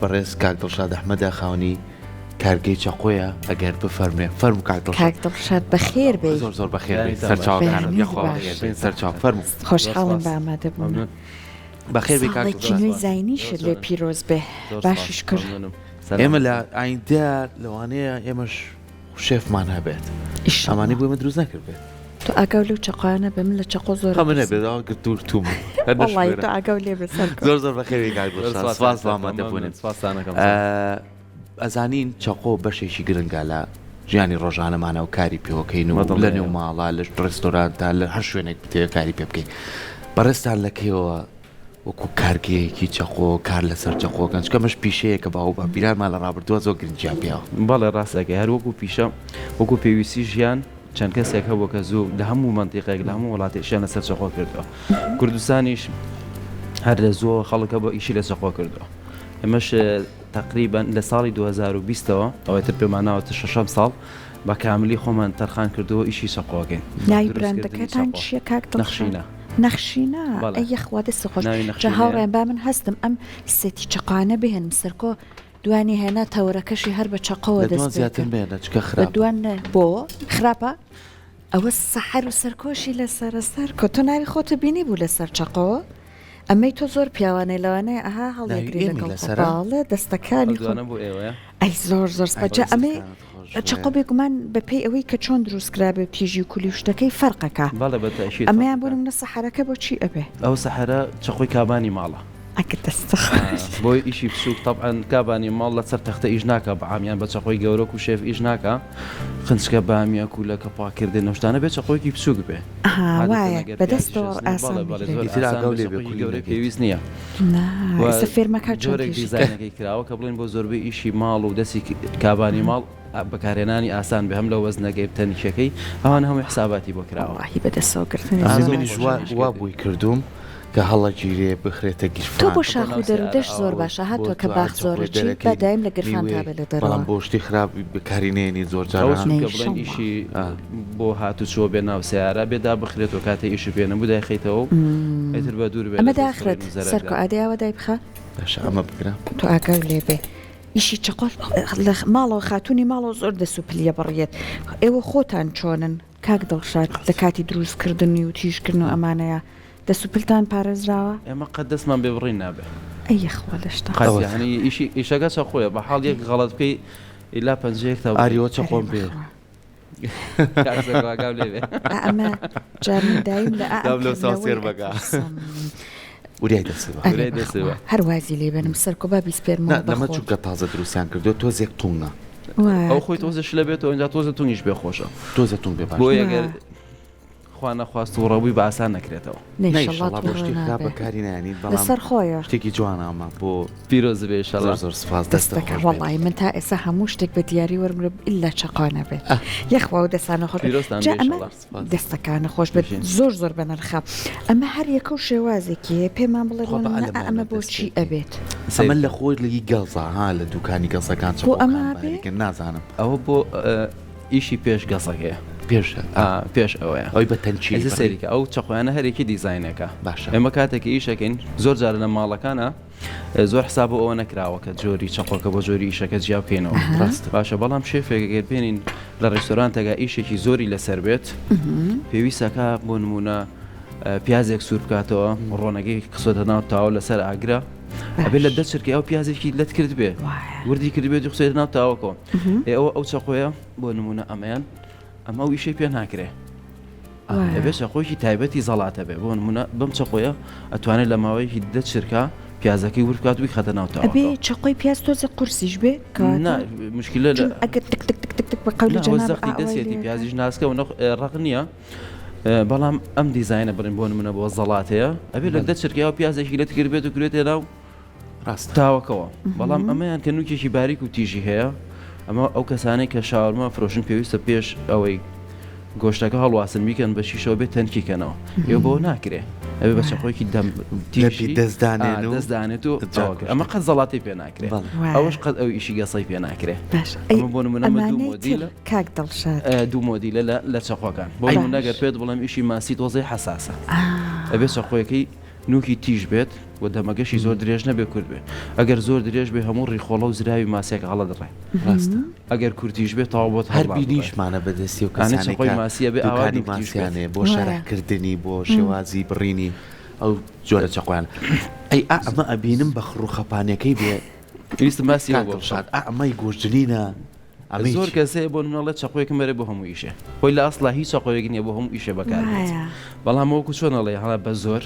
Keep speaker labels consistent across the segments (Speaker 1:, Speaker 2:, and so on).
Speaker 1: بەڕێز کاک دڵشاد ئەحمەدە خاوەنی کارگەی چەقۆیە ئەگەر بفەرموێ فەرموو کاک دڵشاد.
Speaker 2: کاک دڵشاد بەخێر بێی.
Speaker 1: زۆر زۆر بەخێر بێی سەرچاوەکانم یەخوا بەخێر بێن سەرچاو فەرموو.
Speaker 2: خۆشحاڵم بە ئامادە بوونت.
Speaker 1: بەخێر بێی کاک
Speaker 2: ساڵێکی
Speaker 1: دڵشاد.
Speaker 2: نوێی زاینیشت لێ پیرۆز بێ باشیش کرد.
Speaker 1: ئێمە لە ئایندە لەوانەیە ئێمەش شێفمان هەبێت ئەمانی بۆ ئێمە دروست نەکردبێت.
Speaker 2: تۆ ئاگاو لەو چەقۆیانە بێ من لە چەقۆ زۆر
Speaker 1: خەمە نەبێت ئەوە گرتوور توم
Speaker 2: وەڵڵاهی تۆ ئاگاو لێ بێ سەرکەوت.
Speaker 1: زۆر زۆر بەخێربێی کاک دڵشاد سپاس بۆ ئامادەبوونت. ئەزانین چەقۆ بەشێکی گرنگە لە ژیانی ڕۆژانەمانە و کاری پێوەکەین و لە نێو ماڵا لە ڕێستۆرانتا لە هەر شوێنێک بتەوێت کاری پێ بکەیت بەڕێزتان لە کەیەوە وەکو کارگەیەکی چەقۆ کار لەسەر چەقۆکەن چونکە ئەمەش پیشەیەکە باو و باپیرانمان لە ڕابردووە زۆر گرنگیان پێیاوە.
Speaker 3: بەڵێ ڕاست ئەکەی هەر وەکو پیشە وەکو پێویستی ژیان چەند کەسێک هەبووە کە زوو لە هەموو مەنتیقێک لە هەموو وڵاتێک ئیشیان لەسەر چەقۆ کردووە کوردستانیش هەر لە زووەوە خەڵک هەبووە ئیشی لە چەقۆ کردووە ئێمەش تەقریبەن لە ساڵی 2020 ەوە ئەوەی تر پێمان ناوەتە شەشەم ساڵ بە کاملی خۆمان تەرخان کردووە ئیشی چەقۆکەین.
Speaker 2: ناوی براندەکەتان چیە کاک دڵشاد؟
Speaker 3: نەخشینە.
Speaker 2: نەخشینە؟ ئەی یەخوا دەست خۆش. جا هاوڕێیان با من هەستم ئەم سێتی چەقۆانە بهێنم سەرکۆ دوانی هێنا تەوەرەکەشی هەر بە چەقۆوە
Speaker 1: لە دوان
Speaker 2: دەست پێ
Speaker 1: زیاتر
Speaker 2: کرد.
Speaker 1: مەیەنە چونکە
Speaker 2: بە
Speaker 1: خراپە.
Speaker 2: دوان بۆ؟ خراپە؟ ئەوە سەحەر و سەرکۆشی لەسەرە سەرکۆ تۆ ناوی خۆتت بینیبوو لەسەر چەقۆ؟ ئەمەی تۆ زۆر پیاوانەی لەوانەیە ئەها
Speaker 1: ناوی
Speaker 2: هەڵیەگری
Speaker 1: ئێمەی
Speaker 2: لەگەڵ خۆ
Speaker 1: لەسەرە؟
Speaker 2: باڵێ دەستەکانی
Speaker 3: ئەو
Speaker 2: خۆ
Speaker 3: دوانە بۆ ئێوەیە؟
Speaker 2: ئەی زۆر زۆر
Speaker 1: ئەی
Speaker 2: سپاس جا ئەمەی
Speaker 1: دەستەکانت خۆش بێ.
Speaker 2: چەقۆ بێگومان بە پێی ئەوەی کە چۆن دروست کرابێ و تیژی و کولی و شتەکەی فەرقەکا
Speaker 3: بەڵێ بە تەئکید
Speaker 2: ئەمەیان بۆ
Speaker 3: فەرقەکا.
Speaker 2: نمونە سەحەرەکە بۆ چی ئەبێ؟
Speaker 3: ئەو سەحەرە چەقۆی کابانی ماڵە.
Speaker 2: ئەک دەستت خۆش.
Speaker 3: بۆ ئیشی بچوک تەبعەن کابانی ماڵ لەسەر تەختە ئیش ناکا بە عام یان بە چەقۆی گەورە وەکو شێف ئیش ناکا قنچکە بامیە کولەکە پاکردن ئەو شتانە بێ چەقۆیەکی بچوک بێ
Speaker 2: ئەها
Speaker 3: عادەتەن
Speaker 2: وایە
Speaker 3: ئەگەر
Speaker 2: بە
Speaker 3: پیازیش
Speaker 2: دەستەوە
Speaker 3: ئەچنێ
Speaker 2: ئاسان
Speaker 3: بەڵێ بەڵێ
Speaker 2: بگرێ.
Speaker 3: زۆر
Speaker 1: ئیتر
Speaker 3: ئاسان
Speaker 1: ئاگاو
Speaker 3: بێ
Speaker 1: لێ بێ
Speaker 3: چەقۆیەکی
Speaker 1: کولی
Speaker 3: گەورەی
Speaker 1: نەکەیت.
Speaker 3: پێویست نییە
Speaker 2: نا
Speaker 3: و
Speaker 2: ئێستا فێرمەکا چۆن
Speaker 3: جۆرێک
Speaker 2: تیژی کە.
Speaker 3: دیزاینەکەی کراوە کە بڵێن بۆ زۆربەی ئیشی ماڵ و دەستی کابانی ماڵ بەکارهێنانی ئاسان بێ هەم لە وەزنەکەی تەنکیەکەی ئەوانە هەمووی حساباتی بۆ کراوە.
Speaker 2: وەڵاهی بەدەستەوە گرتنی
Speaker 3: ئا
Speaker 2: زۆر
Speaker 3: زۆر
Speaker 1: منیش
Speaker 3: خۆشە
Speaker 1: وا
Speaker 3: ئیش
Speaker 1: وا
Speaker 3: کردنی.
Speaker 1: بۆی کردووم کە هەڵەگیرێ بخرێتە
Speaker 2: تۆ
Speaker 1: گیرفان.
Speaker 2: بۆ شاخ
Speaker 3: بۆ
Speaker 2: و
Speaker 3: ناو
Speaker 2: دەر و
Speaker 3: سەیارە
Speaker 2: دەشت
Speaker 3: ئاوا
Speaker 2: زۆر
Speaker 3: بۆ
Speaker 2: باشە
Speaker 1: بۆ
Speaker 2: هاتووە کە
Speaker 1: تو
Speaker 2: باخ
Speaker 1: چەقۆی
Speaker 2: زۆرە چی با
Speaker 1: دەرەکەی
Speaker 2: دایم لە گرفان تا
Speaker 1: میوەیەک
Speaker 2: بێ لە
Speaker 1: بەڵام
Speaker 2: دەرەوە.
Speaker 1: بۆ شتی خراپ بەکاری نەیەنی زۆر
Speaker 3: ئەوە
Speaker 1: جاران.
Speaker 3: چونکە بڵێن
Speaker 2: نەیشەڵا.
Speaker 3: ئیشی
Speaker 1: ئا.
Speaker 3: بۆ هاتوچۆ بێ ناو سەیارە بێ دابخرێتەوە کاتێ ئیشی پێ نەبوو دایخەیتەوە و ئیتر بە دوور بێ
Speaker 2: ئەمە
Speaker 3: لە دەست
Speaker 2: داخرێت
Speaker 3: فڕین و زەرەر
Speaker 2: سەرکۆ
Speaker 3: لە.
Speaker 2: ئادەی ئاوا دایبخە.
Speaker 1: باشە ئەمە بگرە.
Speaker 2: تۆ ئاگاو لێ بێ ئیشی چەقۆ لە ماڵەوە خاتوونی ماڵەوە زۆر دەس و پلیە بڕیێت ئێوە خۆتان چۆنن کاک دڵشاد لە کاتی دروست کردنی و تیژ کردن و ئەمانەیا دەس و پلتان پارێزراوە؟
Speaker 3: ئێمە قەت دەستمان بێ بڕین نابێ.
Speaker 2: ئەی یەخوا لەشتان
Speaker 3: قەت
Speaker 2: خۆش.
Speaker 3: یانی ئیشی ئیشەکە چەقۆیە بە حاڵ یەک غەڵەت بکەی ئیلا پەنجەیەک تا بڕی.
Speaker 1: ئاریۆ
Speaker 2: ئەرێ
Speaker 1: چەقۆم پێ.
Speaker 2: بەخوا.
Speaker 3: کاک سەرکۆ ئاگام لێ بێ.
Speaker 2: ئا ئەمە جا من دایم لە ئا ئەم
Speaker 1: دام لەو ساو
Speaker 2: کردنەوەی
Speaker 1: سێر بەگا.
Speaker 2: ئەترسم.
Speaker 1: وریای دەستت بە.
Speaker 2: ئەرێ
Speaker 3: وریای دەستت
Speaker 2: بەخوا
Speaker 3: بە.
Speaker 2: هەر وازی لێ بێنم سەرکۆ با
Speaker 1: نا
Speaker 2: بیسپێرمەوە بە
Speaker 1: لەمە
Speaker 2: خۆت.
Speaker 1: چونکە تازە دروستیان کردووە تۆزێک تونگە.
Speaker 2: وایە
Speaker 3: ئەو خۆی تۆزێ شلە بێتەوە ئینجا تۆزێ تونگیش بێ خۆشە.
Speaker 1: تۆزێ تونگ بێ باشترە.
Speaker 3: بۆیە گەر
Speaker 2: وایە.
Speaker 3: خوا نەخواست توڕە بووی بە ئاسان نەکرێتەوە.
Speaker 1: نا
Speaker 2: نەیشەڵا
Speaker 1: ئیشەڵا بۆ
Speaker 2: توڕە
Speaker 1: شتی خراپ
Speaker 2: نابێ.
Speaker 1: بەکاری نایەنیت بەڵام
Speaker 2: لەسەر خۆیە.
Speaker 1: شتێکی جوانە ئەمە بۆ.
Speaker 3: پیرۆز بێ
Speaker 1: زۆر
Speaker 3: ئیشەڵا.
Speaker 1: زۆر سوپاس دەستت
Speaker 2: دەستەکە
Speaker 1: خۆش بێت.
Speaker 2: وەڵایی من تا ئێستا هەموو شتێک بە دیاری وەرمگرم ئیلا چەقۆ نەبێت یەخوا و دەسانە خۆش بێت
Speaker 3: پیرۆزتان
Speaker 2: جا
Speaker 3: بێ
Speaker 2: ئەمە
Speaker 3: ئیشەڵا.
Speaker 1: سوپاس.
Speaker 2: دەستەکانە خۆش بێت
Speaker 3: بژین.
Speaker 2: زۆر زۆر بەنرخە ئەمە هەر یەکە و شێوازێکی هەیە پێمان بڵێ
Speaker 1: خوا
Speaker 2: بۆ
Speaker 1: بە
Speaker 2: نمونە
Speaker 1: عەلەمانە
Speaker 2: ئەمە بۆ
Speaker 1: دەست
Speaker 2: چی
Speaker 1: پێ بکەین.
Speaker 2: ئەبێت؟
Speaker 1: ئەمە
Speaker 3: سەیر
Speaker 1: لە خۆی لەی گەزە ها لە دوکانی گەزەکان
Speaker 2: بۆ ئەمە
Speaker 1: چەقۆکان
Speaker 2: ئەبێ؟
Speaker 1: باریکن نازانم.
Speaker 3: ئەوە بۆ ئیشی پێش گەزەکەیە.
Speaker 1: پێش
Speaker 3: ئا پێش ئەوەیە.
Speaker 1: ئەوەی بە تەنکی
Speaker 3: ئێستا
Speaker 1: بڕی.
Speaker 3: سەیری کە ئەو چەقۆیانە هەرێکی دیزاینێکە.
Speaker 1: باشە.
Speaker 3: ئێمە کاتێک کە ئیش ئەکەین زۆر جار لە ماڵەکانا زۆر حساب بۆ ئەوە نەکراوە کە جۆری چەقۆکە بۆ جۆری ئیشەکە جیا بکەینەوە.
Speaker 1: ڕاستە.
Speaker 3: باشە بەڵام شێفێک ئەگەر بێنین لە ڕێستۆرانتێکا ئیشێکی زۆری لەسەر بێت پێویستەکە بۆ نمونە پیازێک سوور بکاتەوە ڕۆنەکەی خستۆتە ناو تاوە لەسەر ئاگرە ئەبێت لە دە چرکەی ئەو پیازێکی لەت کرد بێ وردی کرد بێت و خستێتە ناو تاوەکەوە ئێ ئەوە ئەو چەقۆیە بۆ نمونە ئەمەیان ئەمە ئەو ئیشەی پێ ناکرێ ئەبێ چەقۆیەکی تایبەتی زەڵاتە بێ بۆ نمونە بەم چەقۆیە ئەتوانێت لە ماوەیەکی دە چرکە پیازەکەی ورد بکات و بیخاتە ناو
Speaker 2: ئەبێ
Speaker 3: تاوەکەوە.
Speaker 2: چەقۆی پیاز تۆزێ قورسیش بێ کەواتە
Speaker 3: نا مشکلە لە
Speaker 2: چون ئەگەر تک تک تک تک تک بە قەولی
Speaker 3: نا ئەوە
Speaker 2: جەناب
Speaker 3: زەختی
Speaker 2: ئا ئەوەی
Speaker 3: دەستێتی
Speaker 2: لێ
Speaker 3: پیازیش ناسکە و نەخ ڕەق نییە بەڵام ئەم دیزاینە بڵێن بۆ نمونە بۆ زەڵاتەیە ئەبێ لە دە چرکەی ئەو پیازێکی لەت کرد بێت و کرێتە ناو
Speaker 1: ڕاستە.
Speaker 3: تاوەکەوە بەڵام ئەمەیان کە نوکێکی باریک و تیژی هەیە ئەمە ئەو کەسانەی کە شاورما فرۆشن پێویستە پێش ئەوەی گۆشتەکە هەڵواسن بیکەن بە شیشەوە بێت تەنکی کەنەوە ئێ بۆ ناکرێ ئەبێ بە چەقۆیەکی دەم
Speaker 1: لەپی
Speaker 3: تیژی
Speaker 1: دەست دانێن و
Speaker 3: دەست دانێت و
Speaker 1: جا
Speaker 3: ئەوە ئەمە قەت زەڵاتی پێ ناکرێ
Speaker 1: بەڵێ.
Speaker 2: وایە.
Speaker 3: ئەوەش قەت ئەو ئیشی گەسەی پێ ناکرێ
Speaker 2: باش ئەی
Speaker 3: ئەمە بۆ نمونە ئەمە دوو
Speaker 2: ئەمانەی تر
Speaker 3: مۆدیلە
Speaker 2: کاک دڵشاد
Speaker 3: دوو مۆدیلە لە لە چەقۆکان بۆ
Speaker 1: ئەی
Speaker 3: نمونە
Speaker 2: باش
Speaker 3: گەر پێت بڵێم ئیشی ماسی تۆزەی حەساسە
Speaker 2: ئا
Speaker 3: ئەبێ چەقۆیەکەی نوکی تیژ بێت. و دەمەکەشی زۆر درێژ نەبێ کورت بێ. ئەگەر زۆر درێژ بێ هەموو ڕیخۆڵە و زراوی ماسیەکە هەڵەدڕێ.
Speaker 1: ڕاستە.
Speaker 3: ئەگەر کورتیش بێ تەواو بۆت
Speaker 1: هەر
Speaker 3: هەڵنابڕێ.
Speaker 1: بینیشمانە بە دەستی ئەو
Speaker 3: ئانێ
Speaker 1: کەسانەی
Speaker 3: چەقۆی
Speaker 1: کە
Speaker 3: ماسی ئەبێ ئاوا
Speaker 1: دوکانی
Speaker 3: نوکتیش بێت.
Speaker 1: ماسیان هەیە بۆ
Speaker 2: وایە.
Speaker 1: شەرح کردنی بۆ شێوازی بڕینی ئەو جۆرە چەقۆیانە. ئەی ئا ئەمە ئەبینم بە خڕوخەپانەکەی بێ
Speaker 3: ویستم باسی ئەو
Speaker 1: کاک
Speaker 3: بۆ بکەم.
Speaker 1: دڵشاد ئا ئەمەی گۆشتجنینە ئەمەی
Speaker 3: زۆر
Speaker 1: چیە؟
Speaker 3: کەس هەیە بۆ نمونە ئەڵێ چەقۆیەکم بەرێ بۆ هەموو ئیشێ. خۆی لە ئەسڵا هیچ چەقۆیەک نییە بۆ هەموو ئیشێ بەکار بێت.
Speaker 2: وایە.
Speaker 3: بەڵام وەکو چۆن ئەڵێ هەڵە بە زۆر.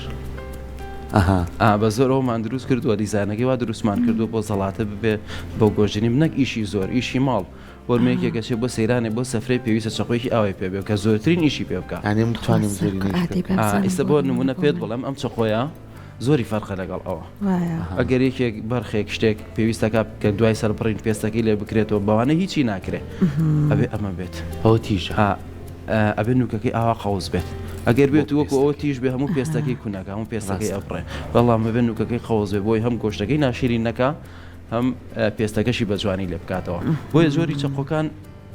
Speaker 1: ئەها.
Speaker 3: ئا بە زۆر ئەومان دروست کردووە دیزانەکەی وا دروستمان کردووە بۆ زەڵاتە ببێ بۆ گۆشتنی نەک ئیشی زۆر ئیشی ماڵ بۆ نمونە یەکێک ئەچێ بۆ سەیرانێ بۆ سەفرەی پێویستە چەقۆیەکی ئاوای پێ بێ کە زۆرترین ئیشی پێ بکا.
Speaker 1: یانی من
Speaker 2: تخوا
Speaker 1: بتوانم زۆرینەی
Speaker 2: سەرکە
Speaker 1: ئیش پێ
Speaker 2: ئادەی
Speaker 1: بکەم.
Speaker 3: ئا
Speaker 2: بابزانم
Speaker 3: ئیستا
Speaker 2: بۆ
Speaker 3: بۆ
Speaker 2: نمونە
Speaker 3: نمونە
Speaker 2: بۆ
Speaker 3: پێت
Speaker 2: من.
Speaker 3: بڵێم ئەم چەقۆیە زۆری فەرقە لەگەڵ ئەوە.
Speaker 2: وایە.
Speaker 3: ئەگەر یەکێک بەرخێک شتێک پێویستەکە کە دوای سەربڕین پێستەکەی لێ بکرێتەوە بەوانە هیچی ناکرێ ئەبێ ئەمە بێت.
Speaker 1: ئەوە تیژە.
Speaker 3: ئا ئەبێ نوکەکەی ئاوا قەوس بێت ئەگەر
Speaker 1: بۆ
Speaker 3: بێت وەکو ئەوە
Speaker 1: پێستەکەی.
Speaker 3: تیژ بێ هەموو پێستەکەی کونەکە هەموو پێستەکەی
Speaker 1: ڕاستە.
Speaker 3: ئەبڕێ بەڵام ئەبێ نوکەکەی قەوس بێ بۆی هەم گۆشتەکەی ناشیرین نەکا هەم پێستەکەشی بە جوانی لێ بکاتەوە بۆیە جۆری چەقۆکان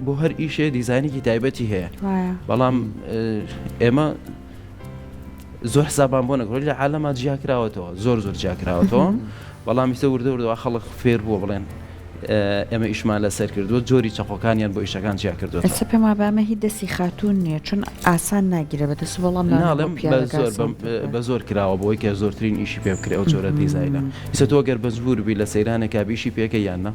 Speaker 3: بۆ هەر ئیشێ دیزاینێکی تایبەتی هەیە بەڵام ئێمە زۆر حسابان بۆ نەکرۆ لە عالەما جیاکراوەتەوە زۆر زۆر جیاکراوەتەوە بەڵام ئیستا وردە وردەوە خەڵک فێر بووە بڵێن ئێمە ئیشمان لەسەر کردووە جۆری چەقۆکانیان بۆ ئیشەکان جیا کردووە
Speaker 2: ئێستا پێم وابێ ئەمە هی دەستی خاتوون نییە چون ئاسان ناگیرێ بە دەست بەڵام لەوانەیە بۆ
Speaker 3: ناڵێم بە
Speaker 2: پیاوێک
Speaker 3: زۆر
Speaker 2: ئاسانتر بێ.
Speaker 3: بە زۆر کراوە بۆی کە زۆرترین ئیشی پێ بکرێ ئەو جۆرە دیزاینە ئیستا تۆ گەر مەجبوور بی لە سەیرانێکا بی ئیشی پێکەی یان نا؟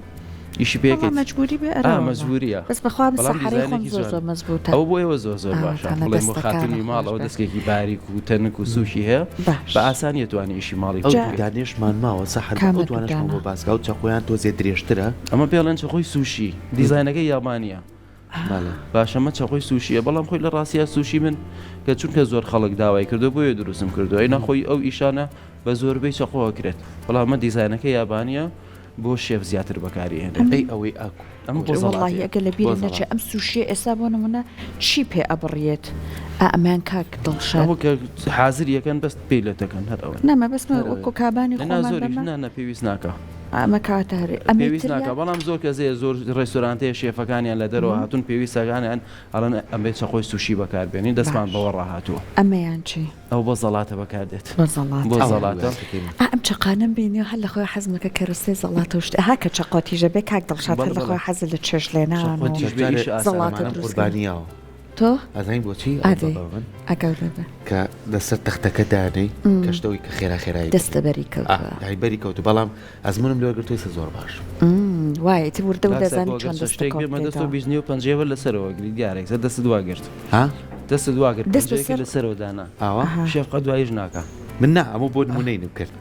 Speaker 3: ئیشی پێ
Speaker 2: وەڵا
Speaker 3: ئەکەیت؟
Speaker 2: مەجبووری بێ ئەرێ
Speaker 3: ئا
Speaker 2: وەڵا
Speaker 3: مەجبووریە
Speaker 2: بەس بەخوا من
Speaker 3: بەڵام
Speaker 2: سەحەرەی خۆم
Speaker 3: دیزاینێکی
Speaker 2: زۆر
Speaker 3: جوانە
Speaker 2: زۆر مەزبووتە
Speaker 3: ئەوە بۆ ئێوە زۆر زۆر
Speaker 2: ئا
Speaker 3: باشە
Speaker 2: تانە
Speaker 3: بڵێم بۆ
Speaker 2: دەستەکانە
Speaker 3: خاتوونی
Speaker 2: خۆش
Speaker 3: ماڵەوە
Speaker 2: بێ
Speaker 3: دەستکێکی باریک و تەنک و سووکی هەیە
Speaker 2: باش
Speaker 3: بە ئاسانی ئەتوانی ئیشی ماڵی
Speaker 1: ئەو
Speaker 3: پێ
Speaker 2: جا
Speaker 3: بکەیت.
Speaker 1: دوودانەشمان ماوە سەحەر بە
Speaker 2: کامە
Speaker 1: ئەو دوانەشمان
Speaker 2: دوودانە؟
Speaker 1: بۆ باسکە ئەو چەقۆیان تۆزێ درێژترە.
Speaker 3: ئەمە پێڵێن چەقۆی سوشی دیزاینەکەی یابانیە.
Speaker 1: بەڵێ.
Speaker 3: باشە مە چەقۆی سوشیە بەڵام خۆی لە ڕاستیا سوشی من کە چونکە زۆر خەڵک داوای کردو بۆیە دروستم کردو ئەینا خۆی ئەو ئیشانە بە زۆربەی چەقۆ ئەکرێت بەڵام مە دیزاینەکەی یابانیە بۆ شێف زیاتر بەکاری ئەهێنرێت.
Speaker 1: ئەی ئەوەی ئاکو
Speaker 3: ئەمە بۆ
Speaker 2: وەڵاهی
Speaker 3: زەڵاتەیە.
Speaker 2: ئەگەر لە
Speaker 1: بۆ
Speaker 2: بیرم نەچێ
Speaker 1: زەڵاتە.
Speaker 2: ئەم سوشیە ئێستا بۆ نمونە چی پێ ئەبڕیێت ئا ئەمەیان کاک دڵشاد.
Speaker 3: ئەوە کە حازری ئەکەن بەس پێی لەتەکەن هەر ئەوەن.
Speaker 2: نا مەبەستمە
Speaker 1: هەر ئەوەیە.
Speaker 2: وەکو کابانی
Speaker 3: نا
Speaker 2: خۆمان
Speaker 3: زۆریش
Speaker 2: بەمە.
Speaker 3: نا نا پێویست ناکا.
Speaker 2: ئەمە کاتە هەر ئەمەی
Speaker 3: پێویست ناکا
Speaker 2: تریان.
Speaker 3: بەڵام زۆر کەس هەیە زۆر ڕێستۆرانت هەیە شێفەکانیان لە دەرەوە هاتوون پێویستەکانیان ئەڵێن ئەبێ چەقۆی سوشی بەکار بێنین دەستمان
Speaker 2: باش
Speaker 3: بەوە ڕاهاتووە.
Speaker 2: ئەمەیان چی؟
Speaker 3: ئەو بۆ زەڵاتە بەکار دێت.
Speaker 2: بۆ زەڵاتە.
Speaker 3: بۆ
Speaker 1: ئەوە
Speaker 3: زەڵاتە.
Speaker 1: هەلوێستەکەی من.
Speaker 2: ئا ئەم چەقانەم بینیوە هەر لە خۆی حەزم کە کەرەستەی زەڵاتە و شت ئەها کە چەقۆ تیژە بێ کاک دڵشاد
Speaker 3: بەڵێ
Speaker 2: هەر لە
Speaker 3: بەڵێ.
Speaker 2: خۆی حەزت لە چێشت لێنان
Speaker 3: چەقۆ
Speaker 2: و
Speaker 3: تیژ بێ
Speaker 1: جارێ
Speaker 3: ئیش ئاسانە.
Speaker 2: زەڵاتە
Speaker 1: ئەمانەم
Speaker 2: دروست کردن.
Speaker 1: قوربانییەوە.
Speaker 2: تۆ؟
Speaker 1: ئەزانی بۆچی؟ ئەو
Speaker 2: ئادەی
Speaker 1: بە من.
Speaker 2: ئا گەورە بە.
Speaker 1: کە لەسەر تەختەکە دانێی کەشتەوەی کە خێرا خێرایی
Speaker 2: دەستە بەری
Speaker 1: ئا
Speaker 2: کەوتووە.
Speaker 1: یانی بەری کەوتوو بەڵام ئەزموونم لێ وەرگرتووە ئێستا زۆر باشم.
Speaker 2: وایە ئیتر وردە وردە
Speaker 3: کاک سەرکۆ
Speaker 2: ئەزانی
Speaker 3: گەر
Speaker 2: چۆن
Speaker 3: چە
Speaker 2: دەستە
Speaker 3: شتێک
Speaker 2: کۆ
Speaker 3: بێمە دەستەوە
Speaker 2: بکەیتەوە.
Speaker 3: بیست نیو پەنجەیە وەر لەسەرەوە گری دیارە یەکسەر دەستت وا گرت.
Speaker 1: ها؟
Speaker 3: دەستت وا گرت
Speaker 2: دەست
Speaker 3: پەنجەیەکت
Speaker 2: بەسەر
Speaker 3: لەسەرەوە دانا.
Speaker 1: ئاوا؟
Speaker 2: ئەها.
Speaker 3: شێف قەت وا ئیش ناکا.
Speaker 1: من نا ئەمە بۆ نموونەینم کرد.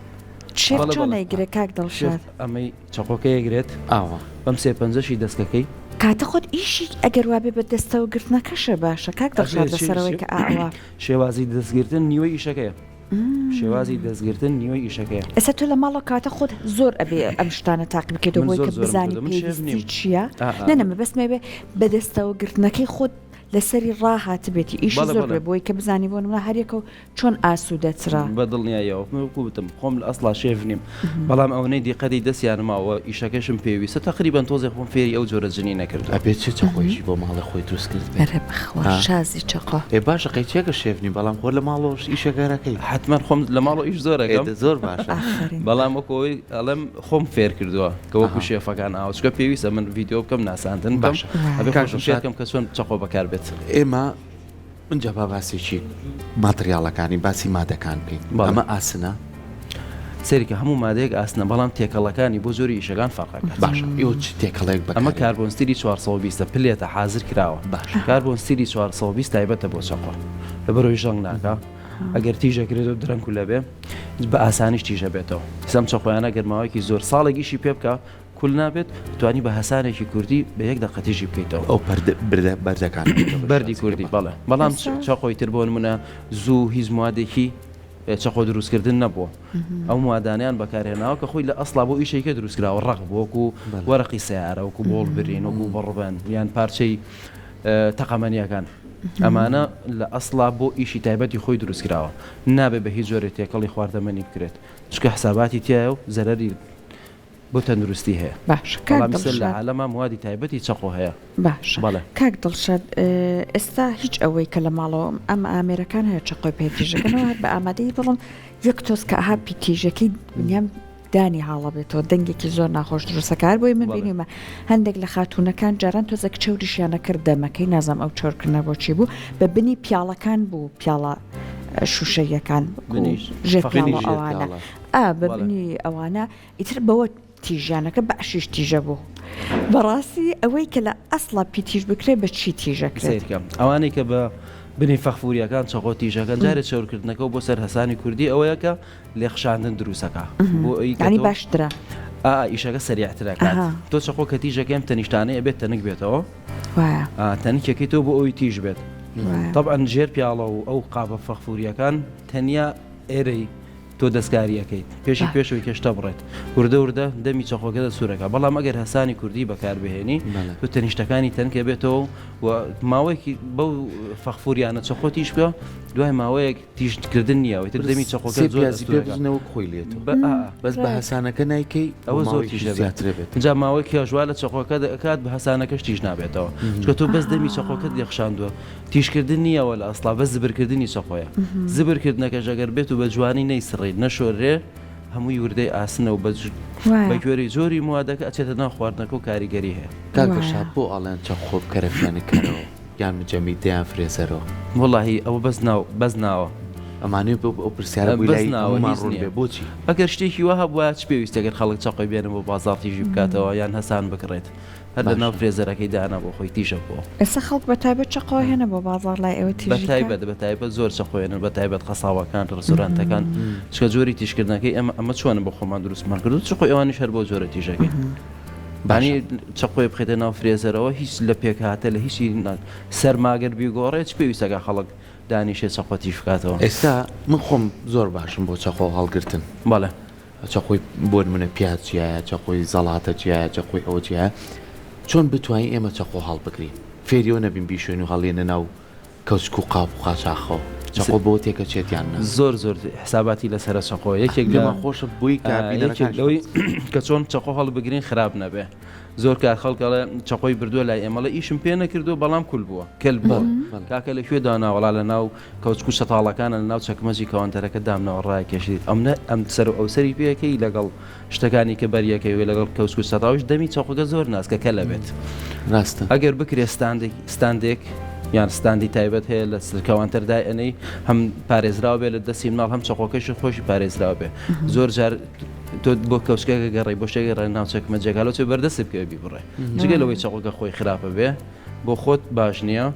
Speaker 2: شێف
Speaker 3: بەڵێ
Speaker 2: چۆن
Speaker 3: بەڵێ.
Speaker 2: ئەیگرێ کاک
Speaker 3: شێف
Speaker 2: دڵشاد؟
Speaker 3: ئەمەی چەقۆکەی ئەگرێت
Speaker 1: ئاوا.
Speaker 3: بەم سێ پەنجەشی دەستکەکەی.
Speaker 2: کاتە خۆت ئیشی ئەگەر وابێ بە دەستەوە گرتنەکەشە باشە کاک
Speaker 3: ئەبێ
Speaker 2: دڵشاد
Speaker 3: چ
Speaker 2: لەسەرەوەی
Speaker 3: چ
Speaker 2: کە ئاوا.
Speaker 3: شێوازی دەستگرتن نیوەی ئیشەکەیە. شێوازی دەستگرتن نیوەی ئیشەکەیە.
Speaker 2: ئێستا تۆ لە ماڵەوە کەواتە خۆت زۆر ئەبێ ئەم شتانە تاقی بکەیتەوە
Speaker 3: من
Speaker 2: بۆی
Speaker 3: زۆر
Speaker 2: کە
Speaker 3: زۆرم
Speaker 2: بزانی
Speaker 3: کردووە من شێف
Speaker 2: پێویستی
Speaker 3: نیم
Speaker 2: چییە
Speaker 3: ئا ئا
Speaker 2: نە نە
Speaker 3: من
Speaker 2: مەبەستم ئەوێ بەدەستەوە گرتنەکەی خۆت لەسەری ڕاهاتبێتی ئیشی
Speaker 3: بەڵێ
Speaker 2: زۆر
Speaker 3: بەڵێ
Speaker 2: بێ بۆی کە بزانی بۆ نمونە هەریەکە و چۆن ئاسوودەترە.
Speaker 3: بە دڵنیاییەوە من وەکو وتم خۆم لە ئەسڵا شێف نیم بەڵام ئەوەنەی دیقەتی دەستیان ماوە ئیشەکەشم پێویستە تەقریبەن تۆزێ خۆم فێری ئەو جۆرە جنینە کردووە.
Speaker 1: ئەبێ چ چەقۆیەکی بۆ ماڵێ خۆی دروست کردبێ
Speaker 2: ئەرێ بەخوا
Speaker 1: ها؟
Speaker 2: شازی چەقۆ.
Speaker 1: ئێ باشە قەیچێکە شێف نی بەڵام خۆ لە ماڵەوەش ئیشەکە ئەکەی.
Speaker 3: حەتمەن خۆم لە ماڵەوە ئیش زۆر
Speaker 1: ئێ
Speaker 3: ئەکەم.
Speaker 1: دە زۆر باشە.
Speaker 2: ئافەرین.
Speaker 3: بەڵام وەکو ئەوەی ئەڵێم خۆم فێر کردووە کە وەکو
Speaker 1: ئەها.
Speaker 3: شێفەکان ئاوا چونکە پێویستە من ڤیدیۆ بکەم ناساندن بکەم
Speaker 1: باشە
Speaker 2: وایە.
Speaker 3: ئەبێ
Speaker 1: کاک
Speaker 3: خۆشم فێر
Speaker 1: دڵشاد
Speaker 3: کەم کە چۆن چەقۆ بەکار بێت.
Speaker 1: ئێمە ئینجا با باسێکی ماتریاڵەکانی باسی مادەکان بکەین
Speaker 3: بەڵێ.
Speaker 1: ئەمە ئاسنە؟
Speaker 3: سەیرکە هەموو مادەیەک ئاسنە بەڵام تێکەڵەکانی بۆ جۆری ئیشەکان فەرق ئەکات.
Speaker 1: باشە ئێوە چ تێکەڵەیەک
Speaker 3: ئەمە
Speaker 1: بەکارێنن؟
Speaker 3: carbon steel ی 420 ە plate ە حازر کراوە.
Speaker 1: باشە.
Speaker 3: carbon steel ی 420 تایبەتە بۆ چەقۆ لەبەرئەوەی ژەنگ ناکا ئەگەر تیژ ئەکرێتەوە درەنگ کولە بێ بە ئاسانیش تیژ ئەبێتەوە. ئیستا ئەم چەقۆیانە گەر ماوەیەکی زۆر ساڵێک ئیشی پێ بکا کول نابێت توانی بە هەسانێکی کوردی بە یەک دەقە تیژی بکەیتەوە.
Speaker 1: ئەو پەردە بردە بەردەکان
Speaker 3: بەردی کوردی بەڵێ بەڵام
Speaker 2: ئێستا
Speaker 3: چەقۆی تر بۆ نمونە زوو هیچ موادێکی چەقۆ دروستکردن نەبووە ئەو موادانەیان بەکارهێناوە کە خۆی لە ئەسڵا بۆ ئیشێکە دروستکراوە ڕەق بوو وەکو وەرەقی سەیارە وەکو بۆڵ برین وەکو بڕبەن یان پارچەی تەقەمەنیەکان ئەمانە لە ئەسڵا بۆ ئیشی تایبەتی خۆی دروستکراوە نابێ بە هیچ جۆرێ تێکەڵی خواردەمەنی بکرێت چونکە حساباتی تایە و زەرەری. بۆ تەندروستی هەیە.
Speaker 2: باشە کاک
Speaker 3: بەڵام ئیستا لە
Speaker 2: دڵشاد.
Speaker 3: عالەما موادی تایبەتی چەقۆ هەیە.
Speaker 2: باشە
Speaker 3: بەڵێ.
Speaker 2: کاک دڵشاد ئێستا هیچ ئەوەی کە لە ماڵەوە ئەم ئامێرەکان هەیە چەقۆی پێ تیژەکەنەوە هەر بە ئامادەیی بڵم یەک تۆز کە ئەها پی تیژەکەی بنیام دانی هاڵە بێتەوە دەنگێکی زۆر ناخۆش دروستەکە هەر بۆی من
Speaker 3: بەڵێ.
Speaker 2: بینیومە هەندێک لە خاتوونەکان جاران تۆزێک چەوریشیان ئەکرد دەمەکەی نازانم ئەو چەورکردنە بۆچی بوو بە بنی پیاڵەکان بوو پیاڵە شووشەییەکان وەکوو
Speaker 3: بنیش
Speaker 2: ژێر
Speaker 3: فەخفوری.
Speaker 2: پیاڵە
Speaker 1: بنی ژێر
Speaker 2: ئەوانە
Speaker 1: پیاڵە.
Speaker 2: ئا بە
Speaker 3: بەڵێ.
Speaker 2: بنی ئەوانە ئیتر بەوە تیژیانەکە بەعشیش تیژە بوو بەڕاستی ئەوەی کە لە ئەسڵا پی تیژ بکرێ بە چی تیژەکرێت؟
Speaker 3: سەیرکە ئەوانەی کە بە بنی فەخفوریەکان چەقۆ تیژەکەن جارێ چەورکردنەکەو بۆ سەر هەسانی کوردی ئەوەیە کە لێخشاندن دروسەکا بۆ ئەوی کە
Speaker 2: یانی
Speaker 3: تۆ
Speaker 2: باشترە؟
Speaker 3: ئا ئیشەکە سەریعترەکات
Speaker 2: ئەها.
Speaker 3: تۆ چەقۆ کە تیژەکەی ئەم تەنیشتانەی ئەبێت تەنک بێتەوە
Speaker 2: وایە.
Speaker 3: ئا تەنکێکەی تۆ بۆ ئەوی تیژ بێت
Speaker 2: وایە.
Speaker 3: تەبعەن ژێر پیاڵە و ئەو قاپە فەخفوریەکان تەنیا ئێرەی تۆ دەستکاری ئەکەیت پێشی
Speaker 2: باش.
Speaker 3: پێشەوەی کە شتە بڕێت وردە وردە دەمی چەقۆکە دەسوورەکە بەڵام ئەگەر هەسانی کوردی بەکاربهێنی
Speaker 1: بەڵێ.
Speaker 3: تۆ تەنیشتەکانی تەنکە بێتەوە و ماوەیەکی بەو فەخفوریانە چەقۆ تیژ بکە دوای ماوەیەک تیژکردن نییە ئیتر دەمی چەقۆکە
Speaker 1: سێ
Speaker 3: زۆر
Speaker 1: پیازی پێ
Speaker 3: ئەستوورەکە
Speaker 1: بزنە وەک خۆی لێتەوە
Speaker 3: بە ئا ئا.
Speaker 1: بەس بە هەسانەکە نایکەی بۆ
Speaker 3: ئەوە زۆر
Speaker 1: ماوەیەکی
Speaker 3: تیژە بێت
Speaker 1: زیاترە بێت.
Speaker 3: ئینجا ماوەی کێش وا لە چەقۆکە دەکات بە هەسانەکەش تیژ نابێتەوە چونکە تۆ بەس دەمی چەقۆکەت لێخشاندووە تیژکردن نییە وە لە ئەسڵا بەس زبرکردنی چەقۆیە زبرکردنەکەش ئەگەر بێت و بە جوانی نەیسڕیت نەشۆررێ هەمووی وردەی ئاسنە و بە
Speaker 2: وایە.
Speaker 3: گوێرەی جۆری موادەکە ئەچێتە ناو خواردنەکە و کاریگەری هەیە.
Speaker 1: کاک
Speaker 2: وایە.
Speaker 1: دڵشاد بۆ ئەڵێن چەقۆ بکەرە فێنککەرەوە یان مجەمیدەیان فرێزەرەوە؟
Speaker 3: وەڵاهی ئەوە بەس ناو بەس ناوە.
Speaker 1: ئەمانەوێ بۆ ئەو پرسیارە بۆی
Speaker 3: بەس
Speaker 1: لای
Speaker 3: ناوە
Speaker 1: هەموومان
Speaker 3: هیچ
Speaker 1: ڕوون
Speaker 3: نییە.
Speaker 1: بێ بۆچی؟
Speaker 3: ئەگەر شتێکی وا هەبوایە چ پێویستە گەر خەڵک چەقۆی بێنن بۆ بازاڕ تیژی بکاتەوە یان هەسان بکڕێت؟ هەر لە ناو
Speaker 1: باشە.
Speaker 3: فرێزەرەکەی دانا بۆ خۆی تیژە بۆ.
Speaker 2: ئێستا خەڵک بە تایبەت چەقۆ هێنە بۆ بازاڕ لای ئێوە
Speaker 3: بە
Speaker 2: تیژی کە؟
Speaker 3: تایبەت بە تایبەت زۆر چەقۆ هێنن بە تایبەت قەساوەکان ڕێستۆرانتەکان چونکە جۆری تیژکردنەکەی ئێمە ئەمە چۆنە بۆ خۆمان دروستمان کردووە چەقۆی ئەوانیش هەر بەو جۆرە تیژەکەین
Speaker 1: باشە.
Speaker 3: یانی چەقۆی بخەیتە ناو فرێزەرەوە هیچ لە پێکهاتە لە هیچی نا سەرما گەر بیگۆڕێ چ پێویستەکا خەڵک دانیشێ چەقۆ تیژ بکاتەوە.
Speaker 1: ئێستا من خۆم زۆر باشم بۆ چەقۆ هەڵگرتن.
Speaker 3: بەڵێ.
Speaker 1: چەقۆی بۆ نمونە پیاز جیایە، چەقۆی زەڵاتە جیایە، چەقۆی ئەوە جیایە، چۆن بتوانین ئێمە چەقۆ هەڵبگرین؟ فێری ئەوە نەبین بیشۆین و هەڵیێنە ناو کەوچک و قاپ و قاچاخەوە، چەقۆ بەوە تێکەچێت یان نا؟
Speaker 3: زۆر زۆر حساباتی لەسەرە چەقۆ یەکێک لە
Speaker 1: پێمان خۆشە بۆی کە
Speaker 3: یەکێک
Speaker 1: بینەرەکانیش
Speaker 3: لەوەی
Speaker 1: بزانن.
Speaker 3: کە چۆن چەقۆ هەڵبگرین خراپ نەبێ زۆر کار خەڵک ئەڵێ چەقۆی بردووە لای ئێمە ئەڵێ ئیشم پێ نەکردووە بەڵام کول بووە کەل بووە
Speaker 1: بەڵێ بەڵێ.
Speaker 3: کاکە لە کوێ دانا وەڵا لە ناو کەوچک و چەتاڵەکانە لەناو چەکمەجی کەوانتەرەکە دامناوە ڕایکێشیت ئەمنە ئەم سەر و ئەوسەری پێکەی لەگەڵ شتەکانی کە بەریەکەی و لەگەڵ کەوچک و چەتاڵیش دەمی چەقۆکە زۆر ناسکە کەلە بێت
Speaker 1: ڕاستە.
Speaker 3: ئەگەر بکرێ ستاندێک ستاندێک یان ستاندی تایبەت هەیە لە سەر کەوانتەر دایئەنێی هەم پارێزراو بێ لە دەستی مناڵ هەم چەقۆکەشی خۆشی پارێزراو بێ زۆر جار تۆ بۆ کەوچکەکە گەڕێی بۆ شتێک گەڕێ ناو چەکمەجەکە لەو چێ بەردەستت بکەوێ بیبڕێ جگە لەوەی چەقۆکە خۆی خراپە بێ بۆ خۆت باش نییە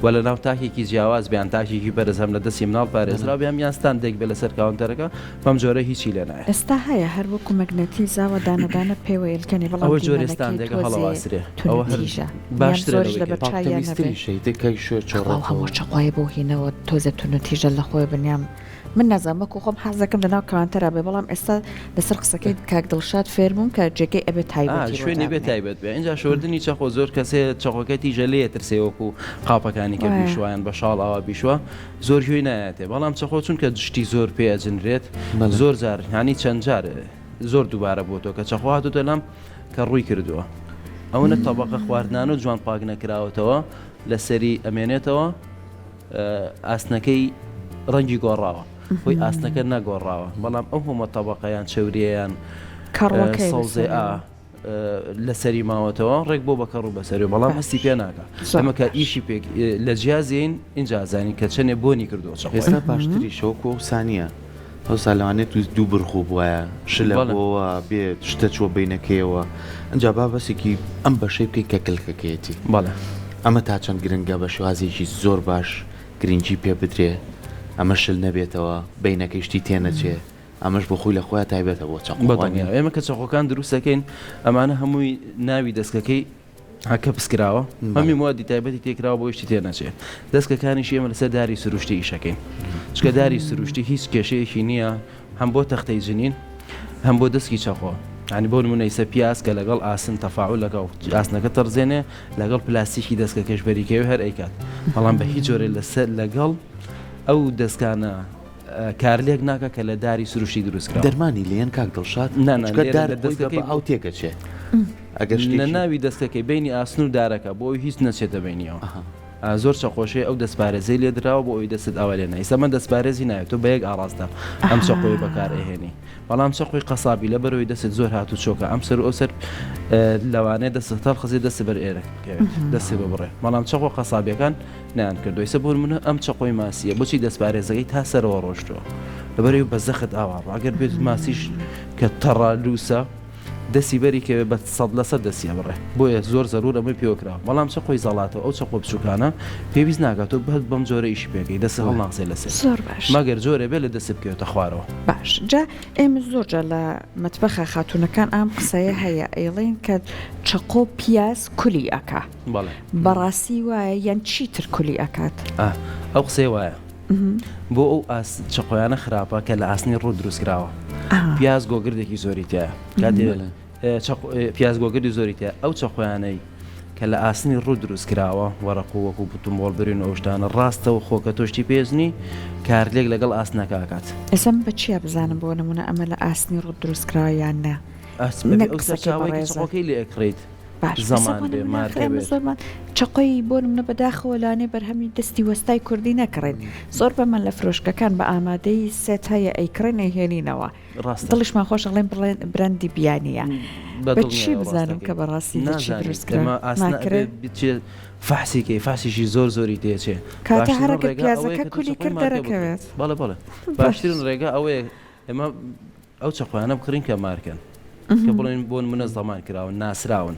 Speaker 3: و لە ناو تاکێکی جیاواز بیان تاکێکی بەرز هەم لە دەستی مناڵ پارێزراو بیان یان ستاندێک بێ لەسەر کاونتەرەکە بەم جۆرە هیچی لێ نایە.
Speaker 2: ئێستا هەیە هەر وەکو مەگنەتی زاوە دانە دانە پێوە ئێلکەنی بەڵام
Speaker 3: ئەوە جۆرێ
Speaker 2: دیمەنەکەی
Speaker 3: ستاندێکە
Speaker 2: تۆزێ
Speaker 3: هەڵەواسرێ ئەوە هەر
Speaker 2: توندوتیژە یان
Speaker 3: باشترە
Speaker 2: زۆریش
Speaker 3: لەوەی
Speaker 2: لەبەر
Speaker 3: کە
Speaker 2: چاویان نەبێ.
Speaker 1: پاکتەویستریشە ئیتر کەی شۆ
Speaker 2: تەواو
Speaker 1: چۆڕێتەوە.
Speaker 2: هەموو چەقۆیە بۆ هینەوە تۆزێ توندوتیژە لە خۆی بنیام من نازانم وەکو خۆم حەز دەکەم لەناو کەوانتەرا بێ بەڵام ئێستا لەسەر قسەکەی کاک دڵشاد فێر بووم کە جێگەی ئەبێ تایبەتی بۆ
Speaker 3: شوێنی بێ
Speaker 2: دابنێ.
Speaker 3: تایبەت بێ ئینجا شۆردنی چەقۆ زۆر کەس هەیە چەقۆکەی تیژە لێ ئەترسێ وەکو قاپەکانی کە بیشوا یان بە شاڵ ئاوا بیشوا زۆر گوێی نایەتێ بەڵام چەقۆ چونکە شتی زۆر پێ ئەجنرێت زۆر جار یانی چەند جار زۆر دووبارە بۆتەوە کە چەقۆ هاتۆتە لام کە ڕووی کردووە ئەوەنە تەبەقە خواردنانە جوان پاک نەکراوەتەوە لەسەری ئەمێنێتەوە ئاسنەکەی ڕەنگی گۆڕاوە خۆی ئاسنەکە نەگۆڕاوە بەڵام ئەو هەمە تەبەقە یان چەوریە یان
Speaker 2: کەڕوەکەی
Speaker 3: سەوزەی ئا لەسەری ماوەتەوە ڕێک بۆ بە کەڕوو بەسەری بەڵام هەستی پێ ناکە ئەمە کە ئیشی پێک لە جیازین اینجا زانین کە چەنێ بۆنی کردووە چەقۆ
Speaker 1: ئێستا باشتریشە وەکو ئەو سانیە ئەوسا لەوانەیە توز دوو برخۆ بوایە شلە بۆوە بێ شتە چوە بینەکەیەوە ئەجا با بەسێکی ئەم بەشەی بکەین کە کلکەکەیەتی
Speaker 3: بەڵێ
Speaker 1: ئەمە تا چەند گرنگە بە شێوازێکی زۆر باش گرنگی پێ بدرێ ئەمە شل نەبێتەوە بینەکەی شتی تێنەچێ ئەمەش بۆ خۆی لە خۆیا تایبەتە بۆ چەقۆ
Speaker 3: بەدڵنیایەوە ئێمە کە چەقۆکان دروست دەکەین ئەمانە هەمووی ناوی دەستکەکەی کەپس کراوە هەمی موادی تایبەتی تێکراوە بۆ شتی تێ نەچێ دەستکەکانیشی ئێمە لەسەر داری سروشتی ئیشەکەین چکە داری سروشتی هیچ کێشەیەکی نییە هەم بۆ تەختەی جنین هەم بۆ دەستکی چەقۆ ینی بۆ نمونە ئیسە پیاز کە لەگەڵ ئاسن تەفاعول لەگەڵ ئاسنەکە تەرزێنێ لەگەڵ پلاستیکی دەستکەکەش بەریکەوێ هەر ئەیکات بەڵام بە هیچ جۆرێ لەسەر لەگەڵ ئەو دەستکانە. کارلێک ناکا کە لە داری سروشتی دروست کراوە.
Speaker 1: دەرمانی لێن کاک دڵشاد؟
Speaker 3: نا نا
Speaker 1: چونکە
Speaker 3: لێرە
Speaker 1: دار
Speaker 3: لە
Speaker 1: خۆی بە
Speaker 3: دەستەکەی
Speaker 1: ئاو تێکەچێ ئەگەر
Speaker 3: لە
Speaker 1: شتێکی.
Speaker 3: ناوی دەستەکەی بەینی ئاسن و دارەکە بۆ ئەوی هیچ نەچێتە بەینیەوە
Speaker 1: ئەها.
Speaker 3: زۆر چەقۆشەیە ئەو دەستپارێزەی لێ دراوە بۆ ئەوی دەستت ئاوا لێ نایە ئیستا من دەستپارێزی ناوێت تۆ بە یەک ئاڕاستە ئەم چەقۆیە بەکار ئەهێنی بەڵام چەقۆی قەسابی لەبەرئەوەی دەستت زۆر هاتوو چۆکە ئەم سەر و ئەو سەر لەوانەیە دەستت هەڵخزێ دەستت بەر ئێرەک بکەوێت دەستت ببڕێ بەڵام چەقۆ قەسابیەکان نەیان کردووە ئیستا بۆ نمونە ئەم چەقۆی ماسیە بۆچی دەستپارێزەکەی تا سەرەوە ڕۆشتووە لەبەرئەوەی بە زەخت ئاوا ڕۆ ئەگەر بێت ماسیش کە تەڕە لووسە دەستی بەری کەوێ بە 100% دەستی ئەبڕێ بۆیە زۆر زەرور ئەمەی پێوە کراوە بەڵام چەقۆی زەڵاتەوە ئەو چەقۆ بچووکانە پێویست ناکات تۆ بەس بەم جۆرە ئیشی پێکەی دەست هەڵناخزێ لەسەر
Speaker 2: زۆر باش
Speaker 3: مەگەر جۆرێ بێ لە دەست بکەوێتە خوارەوە.
Speaker 2: باش جا ئێمە زۆر جار لە مەتبەخا خاتوونەکان ئام قسەیە هەیە ئەیڵێن کە چەقۆ پیاز کولی ئەکا.
Speaker 3: بەڵێ.
Speaker 2: بەڕاستی وایە یان چیتر کولی ئەکات؟
Speaker 3: ئا ئەو قسەیە وایە. بۆ ئەو ئاس چەقۆیانە خراپە کە لە ئاسنی ڕووت دروست کراوە. پیاز گۆگردێکی زۆری تیایە. کاتێ پیاز گۆگردی زۆری تیایە ئەو چەقۆیانەی کە لە ئاسنی ڕووت دروست کراوە وەڕق و وەکو بتومبۆڵ برین و ئەو شتانە ڕاستە و خۆ کە تۆ شتی پێزنی کارلێک لەگەڵ ئاسنەکە ئەکات.
Speaker 2: ئێستا من بە چیا بزانم بۆ نموونە ئەمە لە ئاسنی ڕووت دروست کراوە یان نا؟
Speaker 3: نەک ئەو سەرچاوەی کە چەقۆکەی لێ ئەکڕیت.
Speaker 2: باش
Speaker 3: زەمان بێ مارکە بێت.
Speaker 2: زۆرمان چەقۆی بۆ نمونە بەداخەوە لانێ بەرهەمی دەستی وەستای کوردی نەکڕین زۆر بەمان لە فرۆشگەکان بە ئامادەی سێت هەیە ئەیکڕین ئەیهێنینەوە
Speaker 3: ڕاستە
Speaker 2: دڵیشمان خۆش ئەڵێن بڵێن برەندی بیانیە
Speaker 3: بە
Speaker 2: بە چی
Speaker 3: دڵنیایەوە
Speaker 2: بزانم
Speaker 3: ڕاستەکەی
Speaker 2: کە بەڕاستی لە چی
Speaker 3: نازانیت
Speaker 2: دروست کرا
Speaker 3: ئێمە ئاسنە
Speaker 2: ماکرێ
Speaker 3: ئەبێ بچێ فەحسی کەی فەحسیشی زۆر زۆری تێچێ
Speaker 2: کاتە
Speaker 3: باشترین
Speaker 2: هەرەکە
Speaker 3: ڕێگا ئەوەیە
Speaker 2: پیازەکە
Speaker 3: کە تۆ
Speaker 2: کولی
Speaker 3: چەقۆی
Speaker 2: کرد
Speaker 3: مارکە بکڕی
Speaker 2: دەرەکەوێت
Speaker 3: بەڵێ بەڵێ
Speaker 2: باش
Speaker 3: باشترین ڕێگا ئەوەیە ئێمە ئەو چەقۆیانە بکڕین کە مارکەن کە بڵێن بۆ نمونە زەمان کراون ناسراون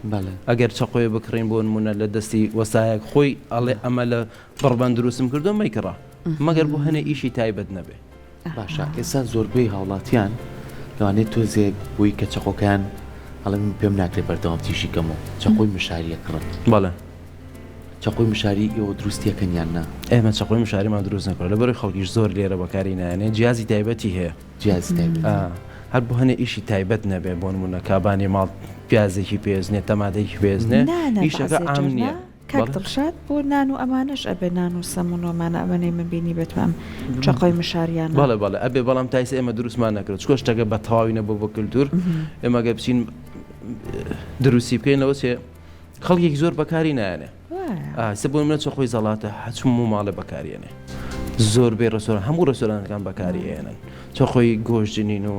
Speaker 3: ئەگەر چەقۆیە بکڕین بۆ نمونە لە دەستی وەسایەک خۆی ئەڵێ ئەمە لە بڕبەند دروستم کردو مەیکڕە مەگەر بۆ هەنێ ئیشی تایبەت نەبێ.
Speaker 1: باشە ئێستا زۆربەی هاوڵاتیان لەوانەیە تۆزێک بۆی کە چەقۆکەیان ئەڵێ من پێم ناکرێ بەردەوام تیژی کەم و چەقۆی مشاری ئەکڕن.
Speaker 3: بەڵێ.
Speaker 1: چەقۆی مشاری ئێوە دروستی ئەکەن یان نا؟
Speaker 3: ئێمە چەقۆی مشاریمان دروست نەکردوە لەبەرئەوەی خەڵکیش زۆر لێرە بەکاری نایەنێ جیازی تایبەتی هەیە.
Speaker 1: جیازی تایبەتی.
Speaker 3: هەر بۆ هەنێ ئیشی تایبەت نەبێ بۆ نموونە کابانی ماڵ پیازێکی پێزنێ تەماتەیەکی پێزنێ
Speaker 2: نا نا
Speaker 3: ئیشەکە
Speaker 2: بەعزێ
Speaker 3: عام
Speaker 2: جار
Speaker 3: نییە
Speaker 2: نا کاک
Speaker 3: بەڵێ.
Speaker 2: دڵشاد بۆ نان و ئەمانەش ئەبێ نان و سەمون و ئەمانە ئەمەنەی من بینیبێتم ئەم چەقۆی مشاریانە.
Speaker 3: بەڵێ بەڵێ ئەبێ بەڵام تا ئیستا ئێمە دروستمان نەکردوە چونکە شتەکە بە تەواوی نەبووە بە کلتور ئێمە گەر بچین دروستی بکەین لەوە چێ خەڵکێکی زۆر بەکاری نایەنێ ئاسە بۆ منە چەقۆی زەڵاتە هەچوم و ماڵێ بەکاریێنێ زۆربەی ڕێستۆران هەموو ڕێستۆرانەکان بەکاری ئێنن چەقۆی گۆشتجنین و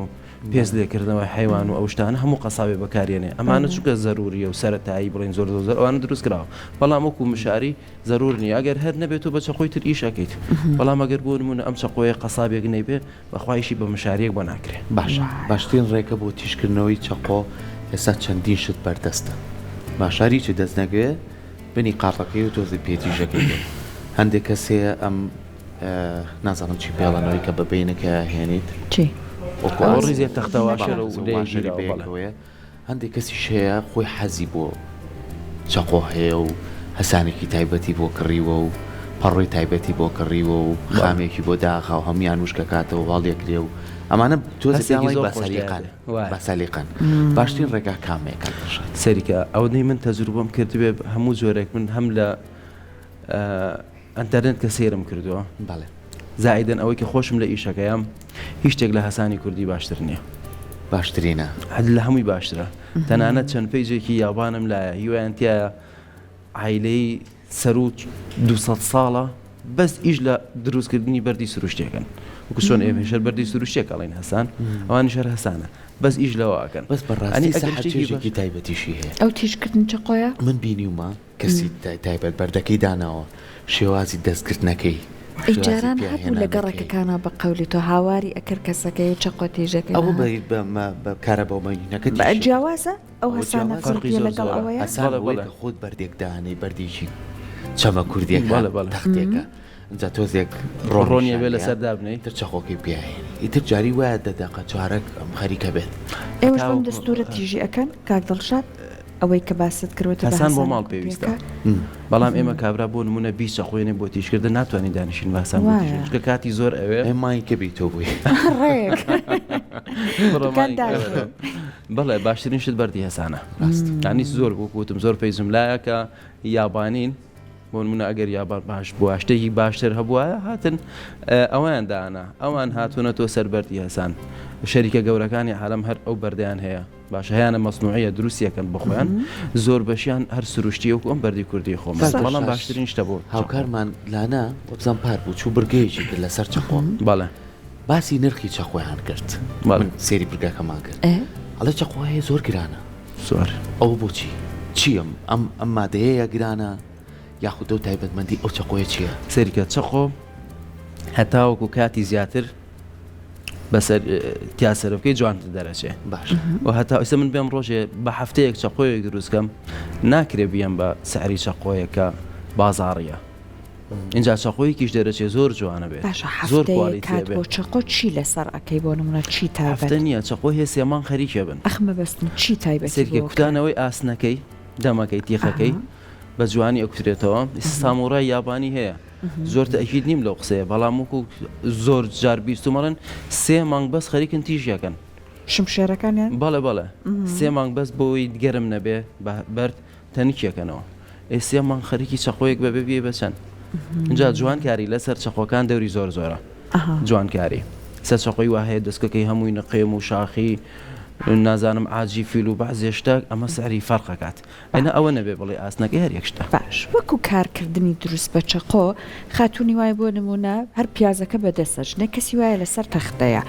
Speaker 3: پێست لێکردنەوەی حیوان و ئەو شتانە هەموو قەسابێ بەکارێنێ ئەمانە چونکە زەروریە و سەتایی بڵین زۆر زۆر زۆر ئەوانە دروست کراوە بەڵام وەکو مشاری زەرور نییە ئەگەر هەر نەبێت و بە چەقۆی تر ئیش ئەەکەیت بەڵام ئەگەر بۆ نمونە ئەم چەقۆیە قەسابێک نەیبێ بەخوا ئیشی بە مشاریەک بۆ ناکرێ.
Speaker 1: باشە باشترین ڕێگە بۆ تیژکردنەوەی چەقۆ ئێستا چەندین شت بەردەستە باشە هەر هیچت دەست نەگرێ بنی قاپەکەی و تۆزێ پێ تیژەکەی بێ هەندێک کەس هەیە ئەم نازانم چی پێڵەنەوەی کە بە بینەکە هێنیت
Speaker 2: چی
Speaker 1: وەکو
Speaker 3: ئەوە
Speaker 1: ئاسن
Speaker 3: ڕیزێ تەختە واشەرە و
Speaker 1: بەڵێ
Speaker 3: لێ
Speaker 1: واشەری
Speaker 3: گیراوە بەڵێ.
Speaker 1: بەیەکەوەیە هەندێک کەسیش هەیە خۆی حەزی بۆ چەقۆ هەیە و هەسانێکی تایبەتی بۆ کڕیوە و پەڕۆی تایبەتی بۆ کڕیوە و خامێکی بۆ داخا و هەموویان وشکەکاتەوە و هەڵیەکرێ و ئەمانە تۆزێ
Speaker 3: هەستێکی
Speaker 1: پێیان
Speaker 3: زۆر
Speaker 1: بە
Speaker 3: خۆش
Speaker 1: سەلیقەن
Speaker 3: دەیادێ وایە.
Speaker 1: بە سەلیقەن باشترین ڕێگا کامەیە کاک دڵشاد؟
Speaker 3: سەیرکە ئەوەندەی من تەجروبەم کردبێ هەموو جۆرێک من هەم لە ئەنتەرنێت کە سەیرم کردووە
Speaker 1: بەڵێ.
Speaker 3: زائیدەن ئەوەی کە خۆشم لە ئیشەکەیام هیچ شتێک لە هەسانی کوردی باشتر نییە.
Speaker 1: باشترینە.
Speaker 3: هەر لە هەمووی باشترە تەنانەت چەند پەیجێکی یابانم لایە هیوایان تیایە عایلەی سەروو 200 ساڵە بەس ئیش لە دروستکردنی بەردی سروشتیەکەن وەکو چۆن ئێمەش هەر بەردی سروشتیەک ئەڵێین هەسان ئەوانیش هەر هەسانە بەس ئیش لەوە ئەکەن
Speaker 1: بەس بەڕاستی
Speaker 3: ئەنی ئەگەر
Speaker 1: سەحەر
Speaker 3: شتێکی باش
Speaker 1: چێژێکی تایبەتیشی هەیە.
Speaker 2: ئەو تیژکردن چەقۆیە؟
Speaker 1: من بینیومە کەسی تایبەت بەردەکەی داناوە شێوازی دەست گرتنەکەی
Speaker 2: ئەی
Speaker 1: شێوازی
Speaker 2: جاران
Speaker 1: پیا
Speaker 2: هەبوو لە
Speaker 1: هێنانەکەی.
Speaker 2: گەڕەکەکانا بە قەولی تۆ هاواری ئەکرد کەسەکەی و چەقۆ تیژەکەی
Speaker 1: ئەوە
Speaker 2: ها.
Speaker 1: بە بە بە کارەبا و مەینەکە تیژ ئەکرد.
Speaker 2: جیاوازە ئەو
Speaker 1: ئەوە
Speaker 2: هەسانە
Speaker 1: جیاوازە.
Speaker 3: فەرقی
Speaker 2: کوردیە
Speaker 3: زۆر
Speaker 2: لەگەڵ
Speaker 3: زۆرە.
Speaker 2: ئەوەیە؟
Speaker 1: هەسان
Speaker 3: بەڵێ
Speaker 1: ئەوەی
Speaker 3: بەڵێ.
Speaker 1: کە خۆت بەردێک دانێی بەردێکی چەمە کوردیەکان
Speaker 3: بەڵێ بەڵێ.
Speaker 1: تەختێکە ئینجا تۆزێک
Speaker 3: ڕۆنی
Speaker 1: ڕۆنیشیان
Speaker 3: ئەبێ
Speaker 1: لێیە
Speaker 3: لەسەر دابنێی.
Speaker 1: ئیتر چەقۆکەی پیا هێنی ئیتر جاری وایە دە دەقە چارەک ئەم خەریکە بێت.
Speaker 2: ئێوەش بەم
Speaker 3: هەتاوەکو
Speaker 2: دەستوورە تیژی ئەکەن کاک دڵشاد؟ ئەوەی کە باست کرد وتت بە
Speaker 3: هەسان بۆ
Speaker 2: هەسانە
Speaker 3: ماڵ پێویستە
Speaker 2: کوردیەکە.
Speaker 3: بەڵام ئێمە کابرا بۆ نمونە بیست چەقۆێنێ بۆ تیژکردن ناتوانین دانیشین بە هەسان بۆ تیژکردن
Speaker 2: وایە.
Speaker 3: چونکە کاتی زۆر ئەوێ.
Speaker 1: ئێ مانگی کە بی تۆ بووی.
Speaker 2: ڕێک
Speaker 3: بڕۆ
Speaker 2: دوکان
Speaker 3: مانگی
Speaker 2: داخرا.
Speaker 3: کە بەڵێ باشترین شت بەردی هەسانە
Speaker 1: ڕاست.
Speaker 3: یانی زۆر وەکو وتم زۆر پەیجم لایە کە یابانین. بۆ نمونە ئەگەر یابان باش بووە شتێکی باشتر هەبوایە هاتن ئەویان دانا ئەوان هاتوونە تۆ سەر بەردی هەسان شەریکە گەورەکانی عالم هەر ئەو بەردیان هەیە باشە هەیانە مەسنوعیە دروستیەکەن بخۆیان زۆر بەشیان هەر سروشتی وەکو ئەم بەردی کوردی خۆم بەڵام باشترین شتە بۆ
Speaker 1: هاوکارمان لانا وەبزان پار بوو چوو برگەیەکی کرد لەسەر چەقۆ
Speaker 3: بەڵێ
Speaker 1: باسی نرخی چەقۆیان کرد من سێری برگەکەمان کرد ئەڵێ چەقۆ هەیە زۆر گرانە
Speaker 3: زۆر.
Speaker 1: ئەوە بۆچی؟ چی ئەم ئەم ئەم مادەیەیە گرانە یاخود ئەو تایبەتمەندی ئەو چەقۆیە چییە؟
Speaker 3: سەیرکە چەقۆ هەتاوەکو کاتی زیاتر بەسەر تیا سەرف بکەی جوانتر دەرەچێ
Speaker 1: باش
Speaker 3: و هەتا ئیستا من بێم ڕۆژێ بە هەفتەیەک چەقۆیەک دروست کەم ناکرێ بیەم بە سعری چەقۆیەکە بازاڕیە ئینجا چەقۆیەکیش دەرەچێ زۆر جوانە بێت
Speaker 2: باشە
Speaker 3: زۆر
Speaker 2: هەفتەیەک
Speaker 3: کوالیتی
Speaker 2: کات
Speaker 3: بێ
Speaker 2: بۆ چەقۆ چی لەسەر ئەکەی بۆ نمونە چی تایبەت؟
Speaker 3: هەفتە نییە چەقۆ هەیە سێ مانگ خەریکێ بن.
Speaker 2: ئەخ مەبەستم چی تایبەتی
Speaker 3: سەیرکە
Speaker 2: بۆ ئەکرێ؟
Speaker 3: کوتانەوەی ئاسنەکەی دەمەکەی تیخەکەی
Speaker 2: ئەها.
Speaker 3: بە جوانی ئەکوترێتەوە ساموڕای یابانی هەیە زۆر تەئکید نیم لەو قسەیە بەڵام وەکو زۆر جار بیستومە ئەڵێن سێ مانگ بەس خەریکن تیژیەکەن.
Speaker 2: شمشێرەکانیان؟
Speaker 3: بەڵێ بەڵێ سێ مانگ بەس بۆی گەرم نەبێ بە بەرد تەنکیەکەنەوە ئێ سێ مانگ خەریکی چەقۆیەک بەبێ بیەی بە چەند ئینجا جوانکاری لەسەر چەقۆکان دەوری زۆر زۆرە جوانکاری سەر چەقۆی وا هەیە دەسکەکەی هەمووی نقێم و شاخی نازانم عاجی فیل و بەعزێ شتە ئەمە سعری فەرقەکات ئەنا ئەوە نەبێ بڵێ ئاسنەکەی هەر یەک شتە.
Speaker 2: باش وەکو کارکردنی دروست بە چەقۆ خاتوونی وایە بۆ نموونە هەر پیازەکە بە دەست ئەچنێ کەسی وایە لەسەر تەختەیە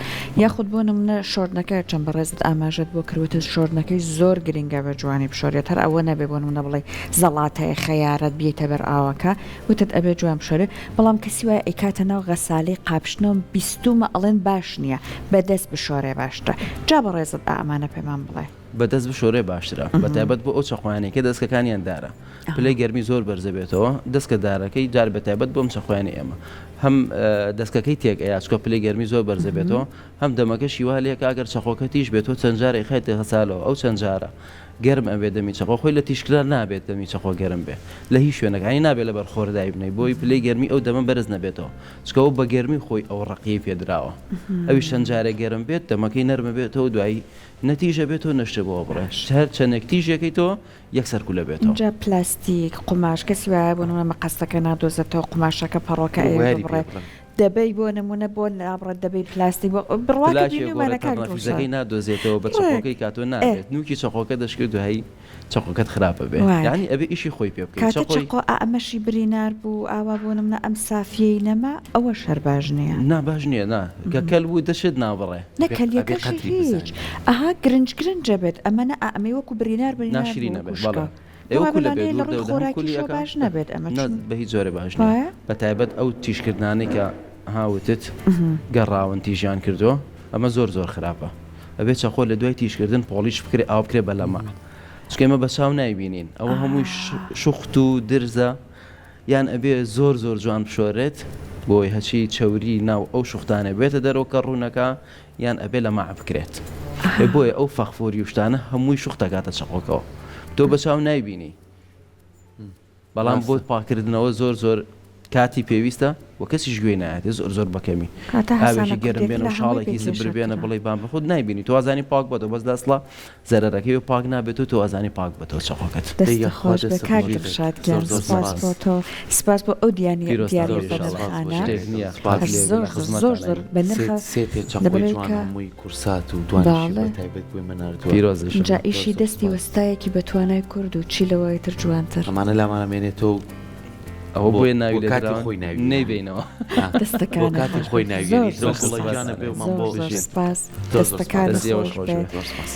Speaker 2: یاخود بۆ نموونە شۆردنەکە چەند بەڕێزت ئاماژەت بۆ کرد وتت شۆردنەکەی زۆر گرنگە بە جوانی بشۆرێت هەر ئەوە نەبێ بۆ نموونە بڵێی زەڵاتەیە خەیارەت بیەیتە بەر ئاوەکە وتت ئەبێ جوان بشۆرێ بەڵام کەسی وایە ئەیکاتە ناو غەسالەی قاپشتنەوە بیستومە ئەڵێن باش نییە بە دەست بشۆرێ باشترە جا بەڕێزت ئا ئەمانە پێمان بڵێ.
Speaker 3: بە دەست بشۆرێ باشترە بە تایبەت بۆ ئەو چەقۆیانەی کە دەسکەکانیان دارە پلەی گەرمی زۆر بەرزەبێتەوە دەسکە دارەکەی جار بە تایبەت بۆم چەقۆیانی ئێمە هەم دەسکەکەی تێک ئەیا چکە پلەی گەرمی زۆر بەرزەبێتەوە هەم دەمەکەشی وا لێکا ئەگەر چەقۆکە تیژ بێت تۆ چەند جارێک خەیتە غەسالەوە ئەو چەند جارە گەرم ئەبێ دەمی چەقۆ خۆی لە تیشکرا نابێت دەمی چەقۆ گەرم بێ لە هیچ شوێنەکە یانی نابێ لەبەر خۆر دایبنێی بۆی پلەی گەرمی ئەو دەمە بەرز نەبێتەوە چکە ئەو بە گەرمی خۆی ئەو ڕەقیەی پێدراوە ئەویش چەند جارێک گەرم بێت دەمەکەی نەرمە بێتەوە دوایی نە تیژ ئەبێتەوە نە شتێ بۆ ئەبڕێ هەر چەندێک تیژەکەی تۆ یەکسەر کولە بێتەوە.
Speaker 2: ئینجا پلاستیک قوماش کەسی وایە بۆ نمونە مقەستەکە نادۆزێتەوە قوماشەکە پەڕۆکە ئەیەوێ
Speaker 1: وایەری پێ
Speaker 2: ببڕێ
Speaker 1: بڕن.
Speaker 2: دەبەی بۆ نمونە بۆ نابڕێت دەبەی پلاستیک بۆ بڕواکە
Speaker 3: پلاکێ گۆڕێ
Speaker 2: بینیومانە کاک دڵشاد
Speaker 3: تەڕنەفیزەکەی نادۆزێتەوە بە
Speaker 2: ڕێک
Speaker 3: چەقۆکەی کاتۆ
Speaker 2: ئێ.
Speaker 3: نابێت نوکی چەقۆکە دەشکێت دوایی چەقۆکەت خراپ ئەبێ
Speaker 2: وایە.
Speaker 3: یانی ئەبێ ئیشی خۆی پێ بکەی
Speaker 2: کاتە
Speaker 3: چەقۆی.
Speaker 2: چەقۆ ئا ئەمەشی برینار بوو ئاوا بۆ نمونە ئەم سافیەی نەما ئەوەش هەر باش نیە.
Speaker 3: نا باش نیە نا کە کەل بوو دەشێت نابڕێ.
Speaker 2: نە
Speaker 1: ئەبێ ئەبێ
Speaker 2: کەلیەکەشی
Speaker 1: قەدری
Speaker 2: هیچ
Speaker 1: بزانی.
Speaker 2: ئەها گرنج گرنجە بێت ئەمە نا ئا ئەمەی وەکو برینار برینار بوو
Speaker 3: ناشرینە
Speaker 2: وەکو
Speaker 3: بێت
Speaker 2: شکا
Speaker 3: بەڵێ ئێ
Speaker 2: وا
Speaker 3: وەکو لە
Speaker 2: بەلانەیە
Speaker 3: بێت
Speaker 2: لە
Speaker 3: وردە
Speaker 2: ڕووی
Speaker 3: وردە هەم کولی
Speaker 2: خۆراکیشەوە
Speaker 3: ئەکا
Speaker 2: باش نەبێت ئەمە
Speaker 3: نا
Speaker 2: چون
Speaker 3: بە هیچ جۆرێ باش نیە
Speaker 2: وایە؟
Speaker 3: بە تایبەت ئەو تیژکردنانەی کە ها وتت گەڕاون تیژیان کردووە ئەمە زۆر زۆر خراپە ئەبێ چەقۆ لە دوای تیژکردن پۆڵیش بکرێ ئاو بکرێ بە لەمە چونکە ئێمە بە چاو نایبینین ئەوە هەمووی شوخت و درزە یان ئەبێ زۆر زۆر جوان بشۆرێت بۆی هەچی چەوری ناو ئەو شوختانە بێتە دەرەوە کە ڕوونەکە یان ئەبێ لە مەع بکرێت بۆیە ئەو فەخفۆری و شتانە هەمووی شوخت ئەکاتە چەقۆکەوە تۆ بە چاو نایبینی بەڵام بۆ پاکردنەوە زۆر زۆر کاتی پێویستە و کەسیش گوێی نایەتێ زۆر زۆر بەکەمی
Speaker 2: کاتە هەسانە
Speaker 3: ئاوێکی گەرم
Speaker 2: کوردیەکە
Speaker 3: بێنە
Speaker 2: لە
Speaker 3: و
Speaker 2: هەمووی
Speaker 3: شاڵێکی
Speaker 2: پێ
Speaker 3: زبر بێنە
Speaker 2: کێشەترە.
Speaker 3: بڵێی بان بخۆت نایبینی تۆ ئەزانی پاک بۆتەوە بەس لە ئەسڵا زەرەرەکەی و پاک نابێتەوە تۆ ئەزانی پاک بۆتەوە چەقۆکەت.
Speaker 1: دەی
Speaker 2: دەستت
Speaker 1: یاخوا
Speaker 2: خۆش بێ
Speaker 1: دەستت
Speaker 2: کاک
Speaker 1: خۆش بێت
Speaker 2: دڵشاد
Speaker 1: زۆر
Speaker 2: گیان
Speaker 1: زۆر
Speaker 2: سپاس
Speaker 1: سپاس.
Speaker 2: بۆ تۆ سپاس بۆ ئەو دیانی
Speaker 3: پیرۆزتان
Speaker 2: دیاریە
Speaker 3: بێ ئیشەڵا
Speaker 2: بەنرخانە
Speaker 3: شتێک نییە
Speaker 1: سپاس
Speaker 3: حەز لێ بێ
Speaker 2: زۆر
Speaker 3: لە
Speaker 2: زۆر زۆر
Speaker 3: خزمەتانین.
Speaker 2: زۆر بەنرخە
Speaker 1: سێ پێ چەقۆی
Speaker 2: لەبەرئەوەی
Speaker 1: جوان
Speaker 2: کە
Speaker 1: هەمووی کورسات و دوانیشی
Speaker 2: بەڵێ.
Speaker 1: بە تایبەت بۆی من ناردووە.
Speaker 3: پیرۆز
Speaker 2: ئینجا
Speaker 3: ئیشەڵا.
Speaker 1: زۆر
Speaker 2: ئیشی
Speaker 1: زۆر
Speaker 2: دەستی
Speaker 1: سپاس.
Speaker 2: وەستایەکی بەتوانای کورد و چی لەوەی تر جوانتر.
Speaker 1: ئەمانە لامان ئەمێنێتەوە و
Speaker 3: ئەوە
Speaker 1: بۆ
Speaker 3: بۆیە ناوی
Speaker 1: بۆ کاتی
Speaker 3: لێدراون
Speaker 1: خۆی ناوی بێنن.
Speaker 3: نەیبەینەوە.
Speaker 1: ها بۆ
Speaker 2: دەستەکانت
Speaker 1: کاتی
Speaker 2: خۆش
Speaker 1: خۆی
Speaker 2: بێت
Speaker 1: ناوی
Speaker 2: زۆر
Speaker 1: بێنی
Speaker 2: زۆر
Speaker 1: زۆر گوڵە
Speaker 2: سپاس
Speaker 1: گیانە بێ و مام
Speaker 2: زۆر
Speaker 1: بۆ
Speaker 2: زۆر
Speaker 1: بژێن.
Speaker 2: سپاس
Speaker 1: زۆر زۆر سپاس.
Speaker 2: دەستەکانت
Speaker 3: دەستی ئێوەش
Speaker 2: خۆش
Speaker 3: خۆش
Speaker 2: بێت.
Speaker 3: بێت.
Speaker 1: زۆر سپاس.